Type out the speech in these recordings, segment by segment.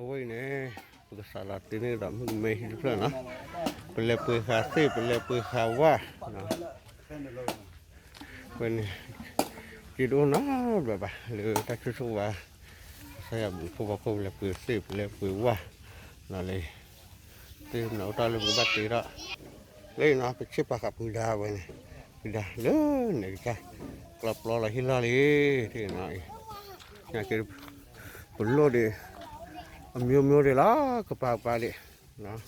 အဝဲအံၤန့ၣ် ပကစးလီၤတ့ၢ်န့ၢ်ဒီးမုၣ်ကမဲဟံၣ်တဖျၢၣ်နီၤ, ပလဲၤပှ့ၤဃာ်သ့ၣ် ပလဲၤပှ့ၤဃာ်ဝၣ်, ဝဲန့ၣ် က့ၤတအိၣ်နီတဘျီဘၣ် လၢတၢ်ဆိၣ်ဆိၣ်ဝါ ကစၢ်ယွၤဘျုးဖှိၣ်ဘၣ်ခိၣ် ပလဲၤပှ့ၤသ့ၣ် ပလဲၤပှ့ၤဝၣ်, လီၤလံ, သ့ၣ်မနုၤအိၣ်တၢ်လၢပကဘၣ်တ့ထီၣ်, လၢနီၤ ပဆ့ၣ်ပာ်ဃာ်ပှၤဒါဝဲန့ၣ်, ပှၤဒါလၢန့ၣ်ကစၢ် ကျီပျီလီၤဟ့ၣ်လီၢ်လံ, ထံၣ်နီၤအံၤ ပလိၣ်ဒံး အမျိုးမျိုးဒံးလီၤ ကပၤပၤဒံး,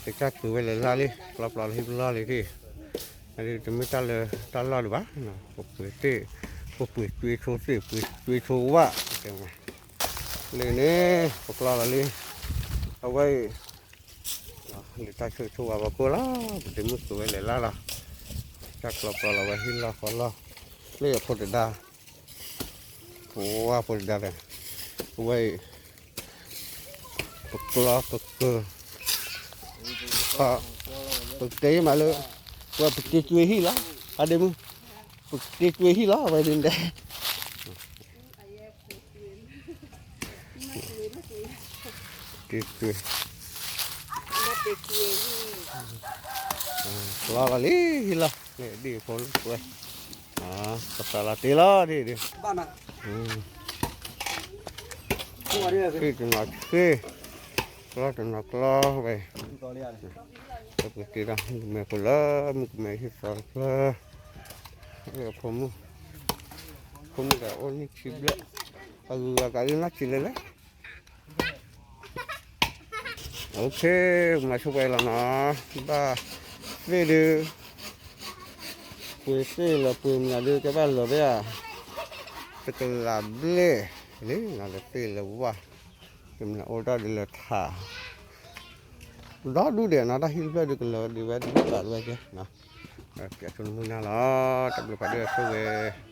ကစၢ်ပှ့ၤဝဲလၢလၢ်လံ ကျီပျီလီၤဟ့ၣ်ပလီၢ်လံဒံး, တမ့ၢ်တၢ်လၢတၢ်လီၢ်ဒံးဘၣ်, ပပှ့ၤသ့ၣ် ပပှ့ၤကွ့ဆိသ့ၣ် ပှ့ၤကွ့ဆိဝၣ်, လၢန့ၣ် ပကျီလီၤလံ, အဝဲအံၤ လၢတၢ်ဆိၣ်ဂ့ၤဆိၣ်ဝါဘၣ်ခိၣ်လီၤ ပသုးမုၢ်ကိးဝဲလဲၤလၢ်လီၤ, တၢ်ကျီပျီလီၤဝဲဟ့ၣ်လီၢ်ဃီလီၢ်, လၢအဖိတဒါ, ပဝဲဖိတဒါဒီး, ပဝဲအံၤ ပကျီပကၢၤ, ပကတဲမးလၢ, ပဝဲပက့ၤကွ့ဟံၣ်လီၤ, အဒ့မုၣ်, ပက့ၤကွ့ဟံၣ်လီၤ အဝဲဒ်န့ၣ် က့ၤကွ့ ကျီလီၤလံဟံၣ်လီၤ, ဒ်ဖိလၢပဝဲ, ကစးလီၤတ့လီၤဒ်ဒ်, သ့ၣ်တနီၤသ့ၣ်, ကျီတနီၤကျီဝဲ, ပက့ၤဒီးမုၣ်ကမဲဖိလၢ မုၣ်ကမဲဟံၣ်သီတဖျၢၣ်, လၢဖိမုၣ်, ဖိမုၣ်ဒီးအိၣ်နံၣ်ဆံဘျဲၣ်, အဂုၤအဂၤကးဒုးနီၢ်ဆံးလဲၣ်လဲၣ် OK, မၤဆိပှဲၤလီၤနီၤ, ဘၣ်သ့ၣ်ဒုး, ပှ့ၤသ့ၣ်လီၤပှ့ၤမနုၤဒုး ကဘၣ်လီၤဘၣ်ဧါ, တကလးဘျဲၣ်, လၢသ့ၣ်လၢဝၣ်, ကမနုၤအိၣ်တၢ်ဒုးလၢထး, ဒီဒူၣ်ဒဲးနီၤ တၢ်ဟံၣ်တဖျၢၣ်ဒုးကလီၤဒုးဝဲဒုးဘၣ်လီၤဝဲကဲ, ကဲဆိနမုၢ်နၤလီၤ, တၢ်ဘျုးဖးဒိၣ်ဆိၣ်ဂ့ၤ